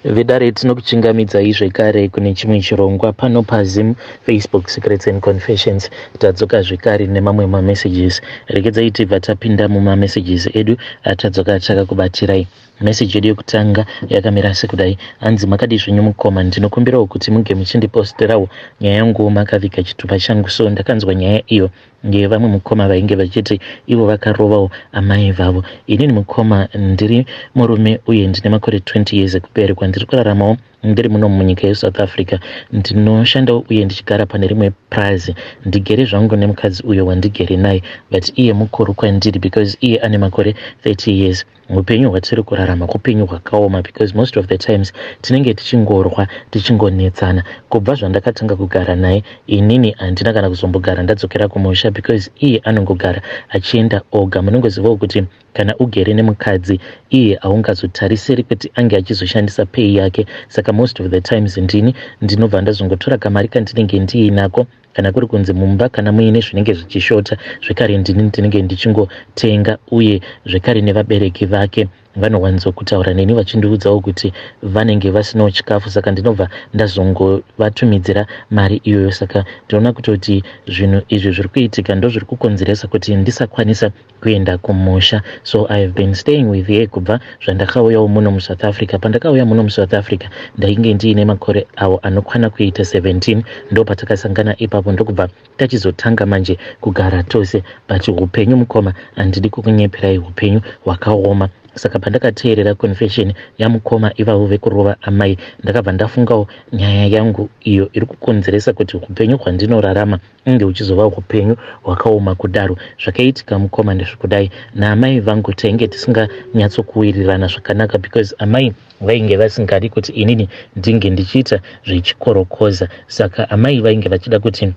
Vedare tinokuchingamidzai zvekare kune chimwe chirongwa pano paZim Facebook Secrets and Confessions. Tadzoka zvekare nemamwe mamessages. Regedzai tibva tapinda mumamessages edu atadzoka takakubatirai. Message yedu yekutanga yakamira sekudai. Hanzi makadii zvenyu mukoma, ndinokumbirawo kuti muge muchindiposterawo nyaya yangu makaviga chitupa changu. So ndakanzwa nyaya iyo ngevamwe mukoma vainge vachiti ivo vakarovawo amai vavo. Inini mukoma ndiri murume uye ndine makore 20 years ekuberekwa. Ndiri kuraramawo ndiri muno munyika yeSouth Africa. Ndinoshandawo uye ndichigara pane rimwe purazi. Ndigere zvangu nemukadzi uyo wandigere naye but iye mukuru kwandiri because iye ane makore 30 years. Hupenyu hwatiri kurarama hupenyu hwakaoma because most of the times tinenge tichingorwa tichingonetsana. Kubva zvandakatanga kugara naye inini handina kana kuzombogara ndadzokera kumusha because iye anongogara achienda oga. Munongozivawo kuti kana ugere nemukadzi iye haungazotarisiri kuti ange achizoshandisa pay yake saka most of the times ndini ndinobva ndazongotora kamari kandinenge ndiinako kana kuri kunzi mumba kana muine zvinenge zvichishota zvekare ndini ndinenge ndichingotenga uye zvekare nevabereki vake vanowanzokutaura neni vachindiudzawo kuti vanenge vasinawo chikafu saka ndinobva ndazongovatumidzira mari iyoyo saka ndinoona kutoti zvinhu izvi zviri kuitika ndozviri kukonzeresa kuti ndisakwanisa kuenda kumusha. So I have been staying with her kubva zvandakauyawo muno muSouth Africa. Pandakauya muno muSouth Africa ndainge ndiine makore awo anokwana kuita 17 ndopatakasangana ipapo ndokubva tachizotanga manje kugara tose. But hupenyu mukoma handidi kukunyeperai hupenyu hwakaoma. Saka pandakateerera confession yamukoma ivavo vekurova amai ndakabva ndafungawo nyaya yangu iyo iri kukonzeresa kuti hupenyu hwandinorarama unge uchizova hupenyu hwakaoma kudaro. Zvakaitika mukoma ndezvekudai naamai vangu tainge tisinganyatsokuwirirana zvakanaka because amai vainge vasingadi kuti inini ndinge ndichiita zvechikorokoza saka amai vainge vachida kuti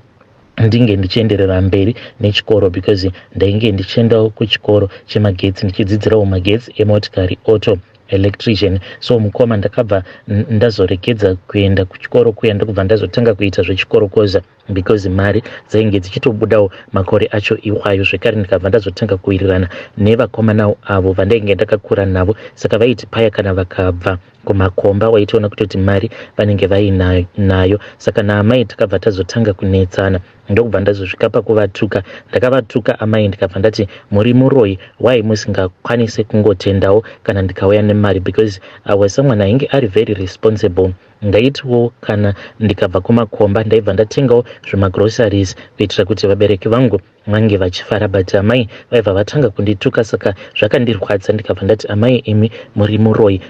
ndinge ndichienderera mberi nechikoro because ndainge ndichiendawo kuchikoro chemagetsi ndichidzidzirawo magetsi emotikari auto electrician. So mukoma ndakabva ndazoregedza kuenda kuchikoro kuya ndokubva ndazotanga kuita zvechikorokoza because mari dzainge dzichitobudawo makore acho iwayo. Zvekare ndikabva ndazotanga kuwirirana nevakomanawo avo vandainge ndakakura navo saka vaiti paya kana vakabva kumakomba waitoona kutoti mari vanenge vainayo. Saka naamai takabva tazotanga kunetsana ndokubva ndazosvika pakuvatuka. Ndakavatuka amai ndikabva ndati muri muroyi why musingakwanise kungotendawo kana ndikauya nemari because I was someone ainge ari very responsible. Ndaitiwo kana ndikabva kumakomba ndaibva ndatengawo zvimagroceries kuitira kuti vabereki vangu vange vachifara but amai vaibva vatanga kundituka saka zvakandirwadza ndikabva ndati amai imi muri muroyi.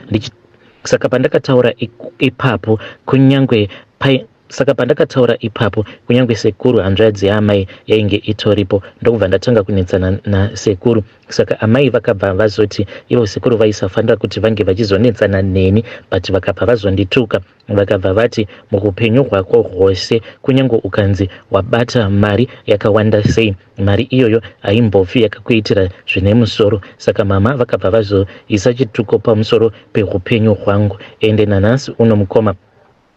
Saka pandakataura ipapo kunyangwe pai saka pandakataura ipapo kunyange sekuru hanzvadzi yaamai yainge itoripo ndokubva ndatanga kunetsana nasekuru. Saka amai vakabva vazoti ivo sekuru vaisafanira kuti vange vachizonetsana neni but vakabva vazondituka vakabva vati muupenyu hwako hwose kunyange ukanzi wabata mari yakawanda sei mari iyoyo haimbofi yakakuitira zvine musoro. Saka mama vakabva vazoisa chituko pamusoro peupenyu hwangu ende nanhasi uno mukoma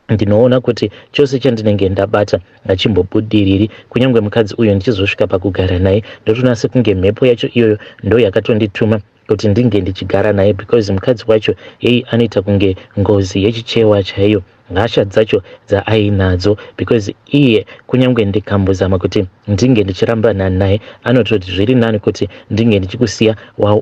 ndinoona kuti chose chandinenge ndabata hachimbobudiriri kunyange mukadzi uyu ndichizosvika pakugara naye ndotoona sekunge mhepo yacho iyoyo ndo yakatondituma kuti ndinge ndichigara naye because mukadzi wacho hei anoita kunge ngozi yechichewa chaiyo hasha dzacho dzaainadzo because iye kunyange ndikambozama kuti ndinge ndichirambana naye anototi zviri nani kuti ndinge ndichikusiya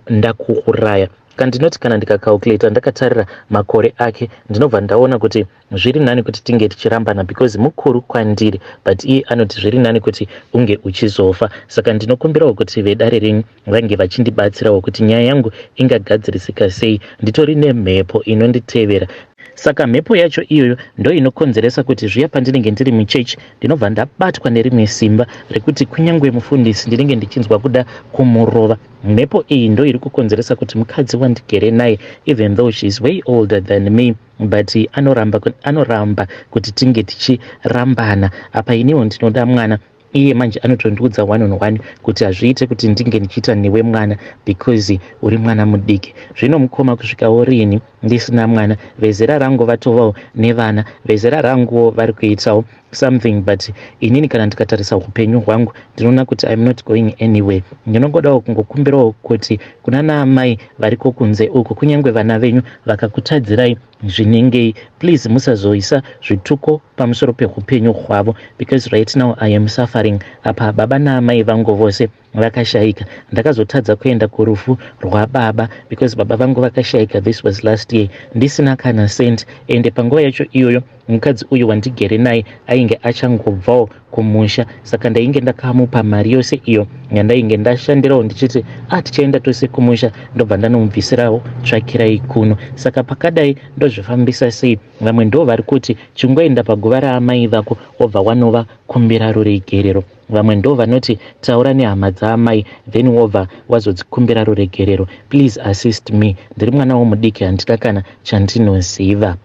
ndakuuraya. Kandinoti kana ndikacalculata ndakatarira makore ake ndinobva ndaona kuti zviri nani kuti tinge tichirambana because mukuru kwandiri but iye anoti zviri nani kuti unge uchizofa. Saka ndinokumbirawo kuti vedare renyu vange vachindibatsirawo kuti nyaya yangu ingagadzirisika sei. Nditori nemhepo inonditevera saka mhepo yacho iyoyo ndo inokonzeresa kuti zviya pandinenge ndiri muchechi ndinobva ndabatwa nerimwe simba rekuti kunyange mufundisi ndinenge ndichinzwa kuda kumurova. Mhepo iyi ndo iri kukonzeresa kuti mukadzi wandigere naye even though she is way older than me but anoramba, anoramba kuti tinge tichirambana. Apa iniwo ndinoda mwana iye manje anotondiudza one on one kuti hazviite kuti ndinge ndichiita newe mwana because uri mwana mudiki. Zvino mukoma kusvikawo rini ndisina mwana vezera rangu vatovawo nevana vezera ranguwo vari kuitawo something but inini kana ndikatarisa upenyu hwangu ndinoona kuti I'm not going anywhere. Ndinongodawo kungokumbirawo kuti kuna naamai variko kunze uko kunyange vana venyu vakakutadzirai zvinengei. Please musazoisa zvituko pamusoro peupenyu hwavo because right now I am suffering. Apa baba naamai vangu vose vakashaika. Ndakazotadza kuenda kurufu rwababa because baba vangu vakashaika, this was last year, ndisina kana cent. Ende panguva yacho iyoyo mukadzi uyu wandigere naye ainge achangobvawo kumusha, saka ndainge ndakamupa mari yose iyo yandainge ndashandirawo ndichiti a ah, tichaenda tose kumusha, ndobva ndanomubvisirawo tsvakirai kuno. Saka pakadai ndozvifambisa sei? Vamwe ndo vari kuti chingoenda paguva raamai vako wobva wanovakumbira ruregerero. Vamwe ndo vanoti taura nehama dzaamai, then wobva wazodzikumbira ruregerero. Please assist me, ndiri mwana womudiki, handina kana chandinoziva.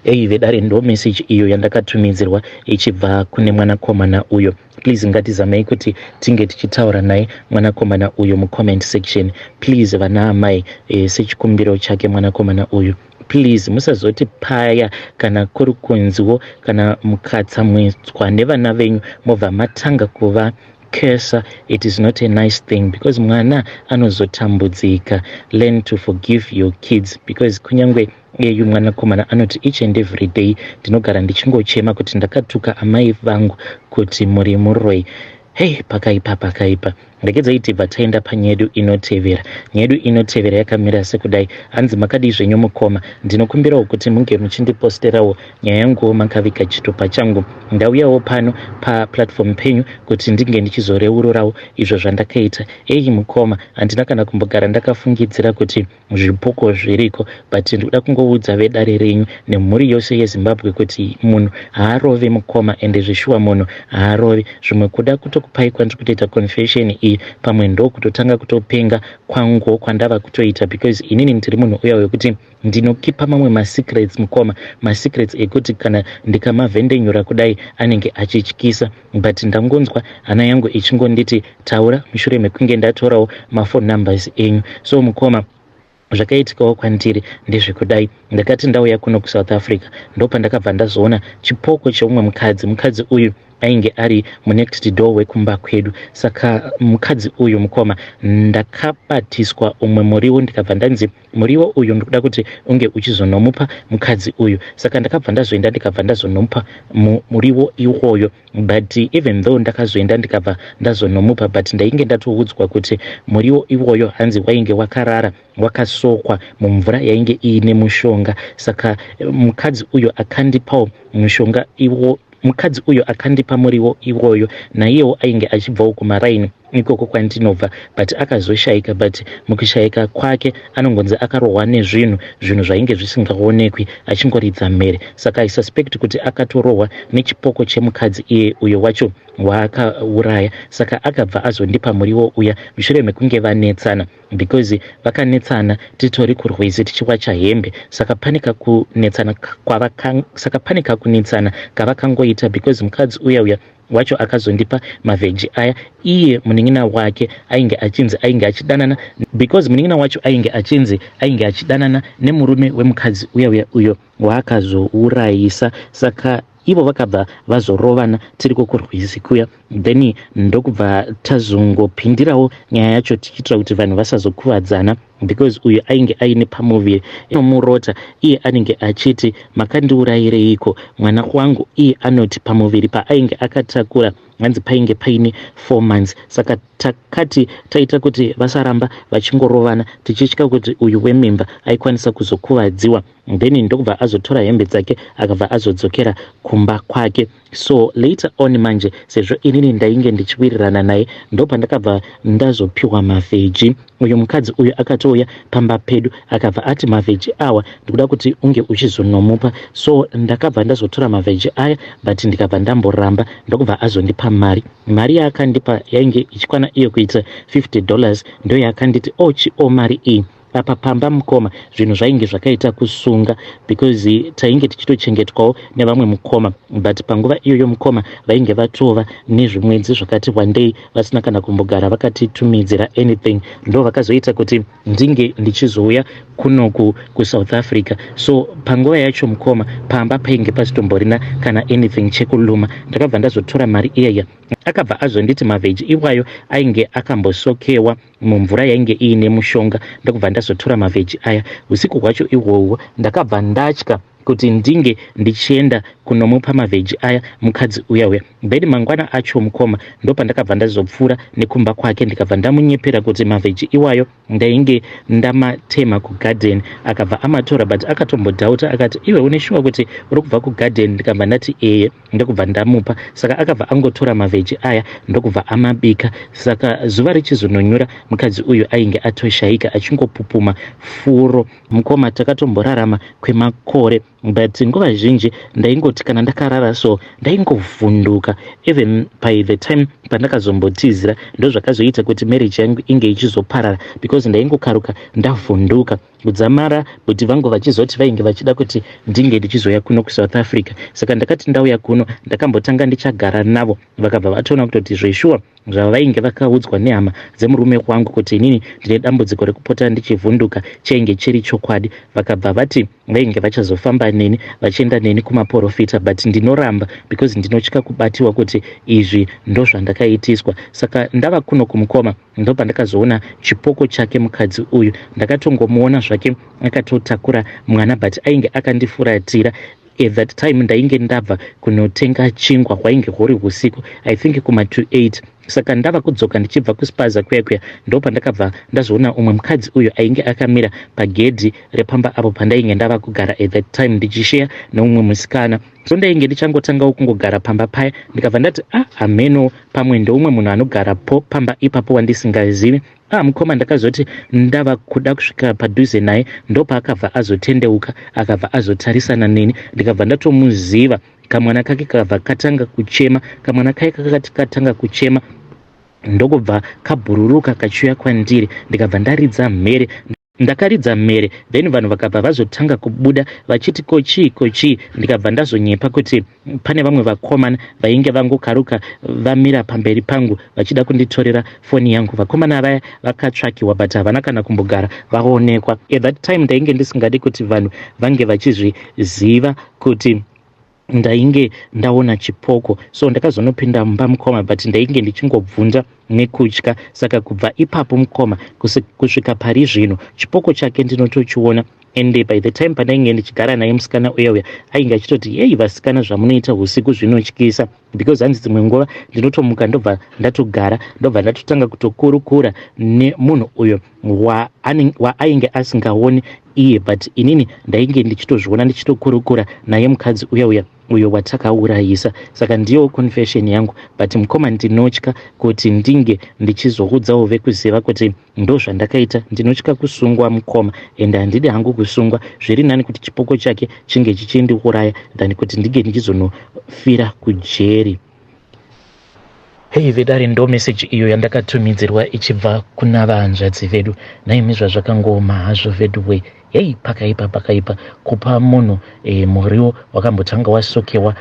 Ei vedare, ndo message iyo yandakatumidzirwa ichibva kune mwanakomana uyo. Please ngatizamei kuti tinge tichitaura naye mwanakomana uyo mucomment section, please. Vana amai, sechikumbiro chake mwanakomana uyu, please musazoti paya kana kuri kunziwo kana mukatsamwitswa nevana venyu mobva matanga kuva curse. It is not a nice thing because mwana anozotambudzika. Learn to forgive your kids because kunyange iyeyu mwanakomana anoti each and every day ndinogara ndichingochema kuti ndakatuka amai vangu kuti muri muroi. Hei, pakaipa, pakaipa. Regedzai tibva taenda panyedu inotevera. Nyedu inotevera yakamira sekudai. Hanzi, "Makadii zvenyu mukoma? Ndinokumbirawo kuti munge muchindiposterawo nyaya yanguwo makaviga chitupa changu. Ndauyawo pano paplatform penyu kuti ndinge ndichizoreururawo izvo zvandakaita. Ei mukoma, handina kana kumbogara ndakafungidzira kuti zvipoko zviriko, but ndikuda kungoudza vedare renyu nemhuri yose yeZimbabwe kuti munhu haarove mukoma, ende zvishuwa munhu haarovi. Zvimwe kuda kutokupai kwandiri kutoita confession iyi, pamwe ndokutotanga kutopenga kwangu kwandava kutoita, because inini ndiri munhu uya wekuti ndinokipa mamwe masecrets mukoma, masecrets ekuti kana ndikamavhendenyura kudai anenge achityisa. But ndangonzwa hana yangu ichingonditi taura mushure mekunge ndatorawo maphone numbers enyu. So mukoma, zvakaitikawo kwandiri ndezvekudai. Ndakati ndauya kuno kuSouth Africa, ndopandakabva ndazoona chipoko cheumwe mukadzi. Mukadzi uyu ainge ari munext door wekumba kwedu. Saka mukadzi uyu mukoma, ndakabatiswa umwe muriwo, ndikabva ndanzi muriwo uyu ndikuda kuti unge uchizonomupa mukadzi uyu. Saka ndakabva ndazoenda, ndikabva ndazonomupa muriwo iwoyo. But even though ndakazoenda ndikabva ndazonomupa, but ndainge ndatoudzwa kuti muriwo iwoyo hanzi wainge wakarara wakasokwa mumvura yainge iine mushonga. Saka mukadzi uyo akandipawo mushonga iwo, mukadzi uyo akandipa muriwo iwoyo, naiyewo ainge achibvawo kumaraini ikoko kwandinobva, but akazoshayika. But mukushayika kwake anongonzi akarohwa nezvinhu, zvinhu zvainge zvisingaonekwi, achingoridza mhere. Saka I suspect kuti akatorohwa nechipoko chemukadzi iye uyo wacho waakauraya. Saka akabva azondipa muriwo uya mushure mekunge vanetsana, because vakanetsana titori kurwizi tichiwacha hembe. Saka pane kakunetsana saka pane kakunetsana kavakangoita, because mukadzi uya uya wacho akazondipa maveggie aya, iye munin'ina wake ainge achinzi ainge achidanana, because munin'ina wacho ainge achinzi ainge achidanana nemurume wemukadzi uya uya uyo waakazourayisa. Saka ivo vakabva vazorovana tiriko kurwizi kuya, then ndokubva tazongopindirawo nyaya yacho tichiitira kuti vanhu vasazokuvadzana, because uyu ainge aine pamuviri nomurota. Iye anenge achiti, 'Makandiurayireiko mwana wangu?' Iye anoti pamuviri paainge akatakura hanzi painge paine 4 months. Saka takati taita kuti vasaramba vachingorovana, tichitya kuti uyu wemimba aikwanisa kuzokuvadziwa. Then ndokubva azotora hembe dzake, akabva azodzokera kumba kwake. So later on manje, sezvo inini ndainge ndichiwirirana naye, ndopandakabva ndazopiwa maveggie. Uyu mukadzi uyu akatouya pamba pedu, akabva ati, 'Maveggie awa ndikuda kuti unge uchizonomupa.' So ndakabva ndazotora maveggie aya, but ndikabva ndamboramba. Ndokubva azondipa mari. Mari yaakandipa yainge ichikwana iyo kuita $50. Ndo yaakanditi, 'Ochi o mari iyi.' Apa pamba mukoma zvinhu zvainge zvakaita kusunga, because tainge tichitochengetwawo nevamwe mukoma, but panguva iyoyo mukoma vainge vatova nezvimwedzi zvakati wandei vasina kana kumbogara vakatitumidzira anything. Ndo vakazoita kuti ndinge ndichizouya. kunoku kuSouth Africa. So panguva yacho mukoma, pamba painge pasitomborina kana anything chekuluma. Ndakabva ndazotora mari iyaya. Akabva azonditi mavheji iwayo ainge akambosokewa mumvura yainge iine mushonga. Ndokubva ndazotora mavheji aya. Usiku hwacho ihwohwo ndakabva ndatya kuti ndinge ndichienda kunomupa mavheji aya mukadzi uya uya. Then mangwana acho mukoma, ndopandakabva ndazopfuura nekumba kwake, ndikabva ndamunyepera kuti mavheji iwayo ndainge ndamatema kugadheni. Akabva amatora, but akatombodhauta, akati, "Iwe une shuwa kuti uri kubva kugadheni?" Ndikabva ndati, "Eye." Ndokubva ndamupa. Saka akabva angotora mavheji aya, ndokubva amabika. Saka zuva richizononyura, mukadzi uyu ainge atoshayika, achingopupuma furo. Mukoma, takatomborarama kwemakore, but nguva zhinji ndaingoti kana ndakarara so, ndaingovhunduka. Even by the time pandakazombotizira, ndo zvakazoita kuti marriage yangu inge ichizoparara, because ndaingokaruka ndavhunduka kudzamara kuti vangu vachizoti vainge vachida kuti ndinge ndichizoya kuno kuSouth Africa. Saka ndakati ndauya kuno, ndakambotanga ndichagara navo. Vakabva vatoona kutoti zveshuwa zvavainge vakaudzwa nehama dzemurume wangu kuti inini ndine dambudziko rekupota ndichivhunduka chainge chiri chokwadi. Vakabva vati vainge vachazofamba neni, vachienda neni kumaprofita, but ndinoramba because ndinotya kubatiwa kuti izvi ndozvandakaitiswa. Saka ndava kuno kumukoma, ndopandakazoona chipoko chake mukadzi uyu. Ndakatongomuona zvake akatotakura mwana, but ainge akandifuratira. At that time ndainge ndabva kunotenga chingwa, hwainge huri usiku, I think kuma to 8. Saka ndava kudzoka ndichibva kuspaza kuya kuya, ndopandakabva ndazoona umwe mukadzi uyu ainge akamira pagedhi repamba apo pandainge ndava kugara at that time, ndichisheya neumwe musikana. So ndainge ndichangotangawo kungogara pamba paya. Ndikabva ndati, "Ah, hameno, pamwe ndeumwe munhu anogarapo pamba ipapo wandisingazivi." Ah, mukoma, ndakazoti ndava kuda kusvika padhuze naye, ndopaakabva azotendeuka, akabva azotarisana neni. Ndikabva ndatomuziva. Kamwana kake kakabva katanga kuchema. Kamwana kake kakati katanga kuchema, ndokubva kabhururuka kachiuya kwandiri. Ndikabva ndaridza mhere. Ndakaridza mhere, then vanhu vakabva vazotanga kubuda vachiti, "Kochii, kochii?" Ndikabva ndazonyepa kuti pane vamwe vakomana vainge vangokaruka vamira pamberi pangu vachida kunditorera foni yangu. Vakomana vaya vakatsvakiwa, but havana kana kumbogara vaonekwa. At that time ndainge ndisingadi kuti vanhu vange vachizviziva kuti ndainge ndaona chipoko. So ndakazonopinda mumba mukoma, but ndainge ndichingobvunza nekutya. Saka kubva ipapo mukoma, kusvika pari zvino, chipoko chake ndinotochiona. Ende by the time pandainge ndichigara naye musikana uya uya, ainge achitoti, "Yei vasikana, zvamunoita usiku zvinotyisa," because hanzi dzimwe nguva ndinotomuka, ndobva ndatogara, ndobva ndatotanga kutokurukura nemunhu uyo waainge asingaoni iye, but inini ndainge ndichitozviona, ndichitokurukura naye mukadzi uya uya uyo watakaurayisa. Saka ndiyo confession yangu, but mukoma, ndinotya kuti ndinge ndichizoudzawo vekuziva kuti ndo zvandakaita. Ndinotya kusungwa mukoma, ende handidi hangu kusungwa. Zviri nani kuti chipoko chake chinge chichindiuraya than kuti ndinge ndichizonofira kujeri. Hei vedare, ndo meseji iyo yandakatumidzirwa ichibva kuna vahanzvadzi vedu. Naimi, zvazvakangooma hazvo veduwe. Hei, pakaipa, pakaipa. Kupa munhu muriwo wakambotanga wasokewa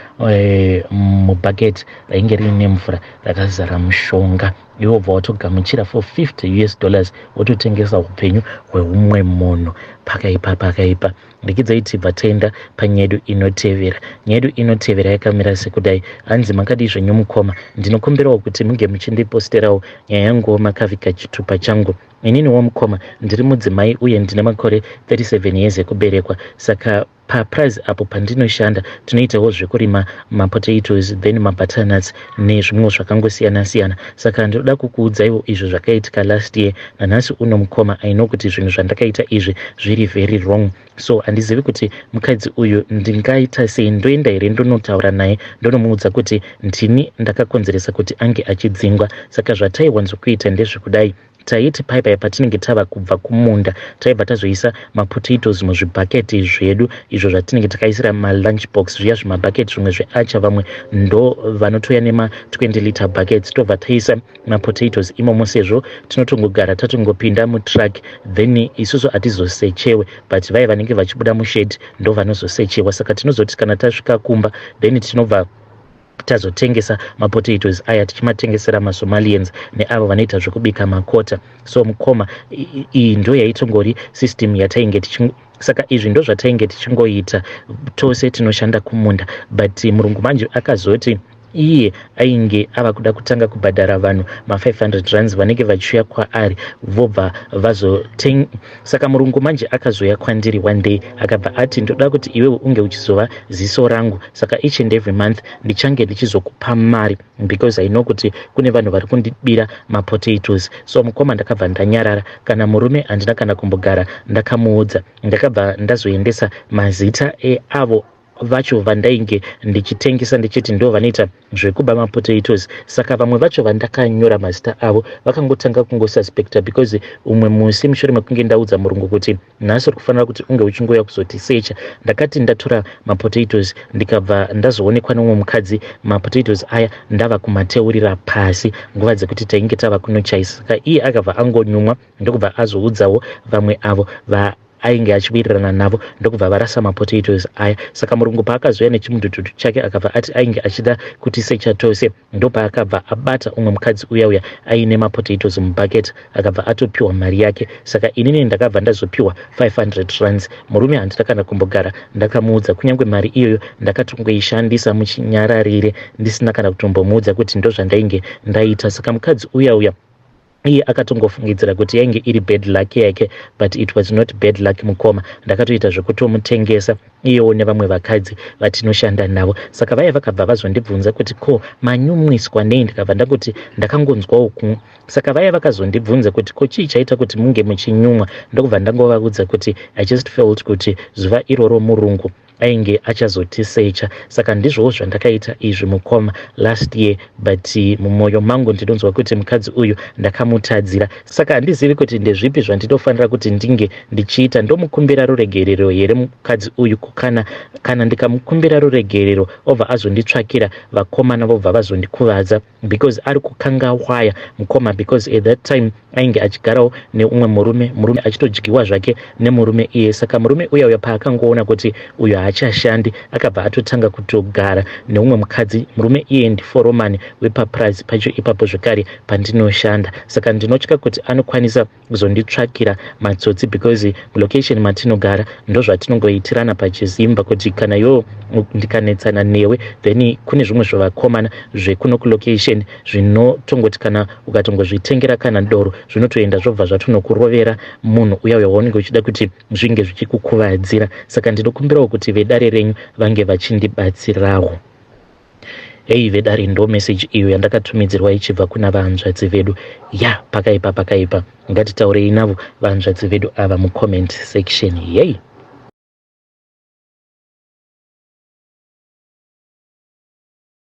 mubhaketi rainge riine mvura rakazara mushonga, iwe wobva watogamuchira for 50 US dollars, wototengesa upenyu hweumwe munhu. Pakaipa, pakaipa. Rekidzai tibva taenda panyedu inotevera. Nyedu inotevera yakamira sekudai. Hanzi, "Makadii zvenyu mukoma? Ndinokumbirawo kuti munge muchindiposterawo nyaya yanguwo makavika chitupa changu. Ininiwo mukoma, ndiri mudzimai uye ndine makore 37 years ekuberekwa. Saka papurazi apo pandinoshanda, tinoitawo zvekurima mapotatoes, then mabutternuts nezvimwewo zvakangosiyana-siyana. Saka ndinoda kukuudzaiwo izvo zvakaitika last year. Nanhasi uno mukoma, I know kuti zvinhu zvandakaita izvi zviri very wrong. So handizivi kuti mukadzi uyu ndingaita sei. Ndoenda here ndonotaura naye, ndonomuudza kuti ndini ndakakonzeresa kuti ange achidzingwa? Saka zvataiwanzokuita ndezvekudai: taiti paipai patinenge tava kubva kumunda, taibva tazoisa mapotatoes muzvibhaketi zvedu izvo zvatinenge takaisira malunch box zviya, zvimabhaketi zvimwe zveacha. Vamwe ndo vanotoya nema20 liter buckets. Tobva taisa mapotatoes imomo, sezvo tinotongogara tatongopinda mutruck, then isusu hatizosechewe, but vai vanenge vachibuda mushed ndo vanozosechewa. Saka tinozoti kana tasvika kumba, then tinobva Tazotengesa mapotatoes aya tichimatengesera maSomalians neavo vanoita zvekubika makota. So mukoma, iyi ndo yaitongori system yatainge tichi, saka izvi ndo zvatainge tichingoita tose tinoshanda kumunda. But murungu manje akazoti iye ainge ava kuda kutanga kubhadhara vanhu ma500 rands vanenge vachiuya kwaari vobva vazoteng. Saka murungu manje akazouya kwandiri one day, akabva ati, "Ndoda kuti iwewe unge uchizova ziso rangu, saka each and every month ndichange ndichizokupa mari because I know kuti kune vanhu vari kundibira mapotatoes." So mukoma, ndakabva ndanyarara. Kana murume handina kana kumbogara ndakamuudza. Ndakabva ndazoendesa mazita eavo vacho vandainge ndichitengesa, ndichiti ndo vanoita zvekuba mapotatoes. Saka vamwe vacho vandakanyora mazita avo vakangotanga kungosuspecta, because umwe musi mushure mekunge ndaudza murungu kuti nhasi uri kufanira kuti unge uchingouya kuzotisecha, ndakati ndatora mapotatoes, ndikabva ndazoonekwa nemumwe mukadzi mapotatoes aya ndava kumateurira pasi nguva dzekuti tainge tava kunochaisa. Saka iye akabva angonyumwa, ndokubva azoudzawo vamwe avo va ainge achiwirirana navo, ndokubva varasa mapotatoes aya. Saka murungu paakazouya nechimudhudhudhu chake, akabva ati ainge achida kutisecha tose. Ndopaakabva abata umwe mukadzi uya uya aine mapotatoes mubucket, akabva atopiwa mari yake. Saka inini ndakabva ndazopiwa 500 rands. Murume handina kana kumbogara ndakamuudza. Kunyange mari iyoyo ndakatongoishandisa muchinyararire, ndisina kana kutombomuudza kuti ndozvandainge ndaita. Saka mukadzi uya uya iye akatongofungidzira kuti yainge iri bad luck yake, but it was not bad luck, mukoma. Ndakatoita zvekutomutengesa iyewo nevamwe vakadzi vatinoshanda navo. Saka vaya vakabva vazondibvunza kuti, "Ko manyumwiswa nei?" Ndikabva ndakuti ndakangonzwawo ku. Saka vaya vakazondibvunza kuti, "Ko chii chaita kuti munge muchinyumwa?" Ndokubva ndangovaudza kuti I just felt kuti zuva iroro murungu ainge achazotisecha. Saka ndizvowo zvandakaita izvi, mukoma, last year. But mumwoyo mangu ndinonzwa kuti mukadzi uyu ndakamutadzira. Saka handizivi kuti ndezvipi zvandinofanira kuti ndinge ndichiita. Ndomukumbira ruregerero here mukadzi uyu? Kana ndikamukumbira ruregerero, obva azonditsvakira vakomana, vobva vazondikuvadza, because ari kukanga waya, mukoma, because at that time ainge achigarawo neumwe murume, murume achitodyiwa zvake nemurume iye. Saka murume uya uya paakangoona kuti uyo haachashandi, akabva atotanga kutogara neumwe mukadzi. Murume iye ndiforomani wepaprice pacho ipapo zvekare pandinoshanda. Saka ndinotya kuti anokwanisa kuzonditsvakira matsotsi, because mulocation matinogara ndozvatinongoitirana pachizimba, kuti kana iwo ndikanetsana newe, then kune zvimwe zvevakomana zvekuno kulocation zvinotongoti kana ukatongozvitengera kana doro, zvinotoenda zvobva zvatonokurovera munhu uya uya waunenge uchida kuti zvinge zvichikukuvadzira. Saka ndinokumbirawo kuti vedare renyu vange vachindibatsirawo. Hei vedare, ndo meseji iyo yandakatumidzirwa ichibva kuna vahanzvadzi vedu. Ya, pakaipa, pakaipa. Ngatitaurei navo vahanzvadzi vedu ava mucomment section. Yei.